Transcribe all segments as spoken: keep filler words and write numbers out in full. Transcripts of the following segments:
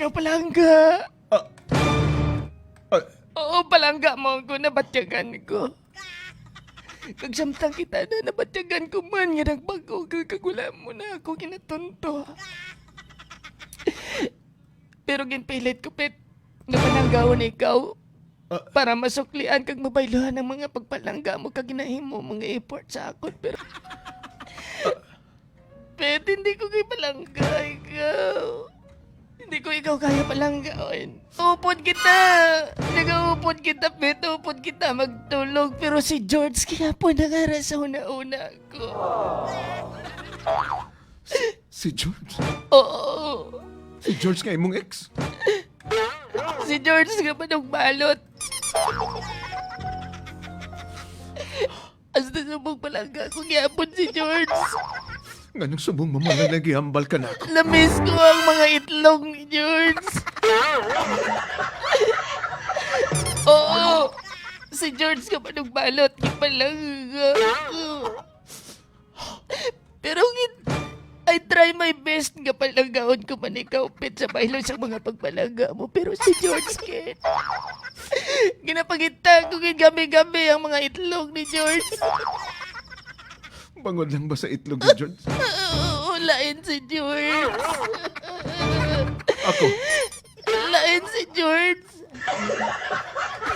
Ikaw, palangga. Ah. Ah. Oo, palangga mo ako, nabatyagan ko. Kag samtang kita na, nabatyagan ko man nga nagbag-o ka kag wala mo na ako ginatunto. Pero ginpilit ko, Pet, nga palanggaon ikaw. Ah. Para masuklian kag mabayluhan ang mga pagpalangga mo kag ginahimo mo nga effort sa akon. Pero, Pet, hindi ko kay palangga ikaw. Hindi ko ikaw kaya palanggaon. Upod kita. Nagaupod kita, Pet. Upod kita magtulog. Pero si George kaya po nangara sa una-una ko. Si, si George? Oo. Si George nga imong ex? Si George nga manugbalot. Hasta subong palangga ko gyapon si George. Nganong subong mo man lang nagihambal ka na ako? Namiss ko ang mga itlog ni George. Oo, si George ka manugbalot, gipalangga ko. Pero gid, I try my best nga palanggaon ko man ikaw, Pet, sa baylo sa mga pagpalangga mo. Pero si George, Ken, ginapangita ko gid gabi-gabi ang mga itlog ni George. Bangod lang ba sa itlog ni George? Oo, lain si George. Ako? Lain si George.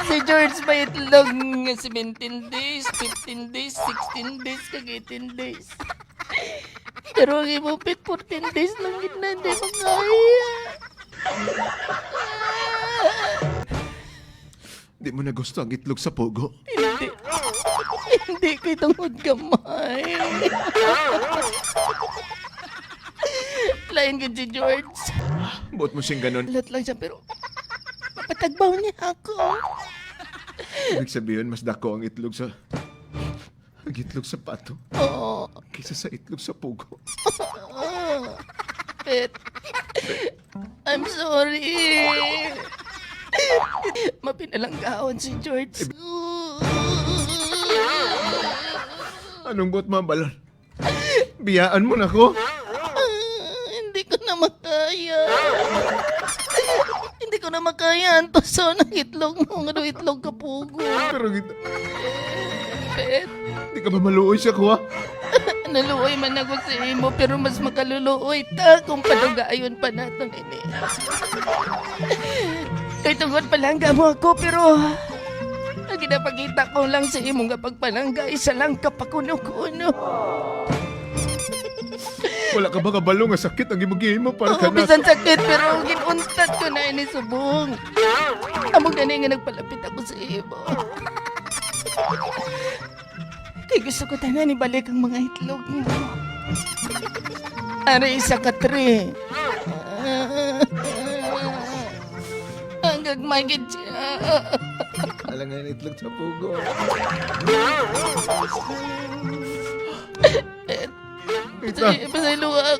Si George may itlog nga seventeen days, fifteen days, sixteen days, kag eighteen days. Pero ang imo, Pet, fourteen days lang gid na, hindi makaya. Di mo na gusto ang itlog sa pugo? Hindi. Hindi kay tungod gamay. Lain gid si George. Buot mo sing ganon. Lat lang siya, pero mapatagbaw niya ako. Ibig sabihin, mas dako ang itlog sa, ang itlog sa pato Oo. Kaysa sa itlog sa pugo. Pet, I'm sorry. Mapinalanggaon si George. Anong buot mo, Balon? Biyaan mo na ko? Ah, hindi ko na makaya. Hindi ko na makaya ang tuson ng itlog mo, nga daw itlog ka pugo. Pero gid-, Pet. Di ka ba maluoy sa kuha? Naluoy man ako sa imo, pero mas makaluluoy ta kung padugayon pa naton ini. Kay tungod palangga mo ako, pero ang ginapakita ko lang sa imo nga pagpalangga, isa lang ka pakuno-kuno. Wala ka ba kabalo nga sakit ang imo gihimo para Oo, kanako? Bisan sakit, pero gin-untat ko na ini subong. Amo gani nga nagpalapit ako sa imo. Kay gusto ko tanan ibalik ang mga itlog mo. Ari isa ka three. Ang gagmay gid siya. Alang nga itlog sa pugo. Ita. Pasay-, pasayloa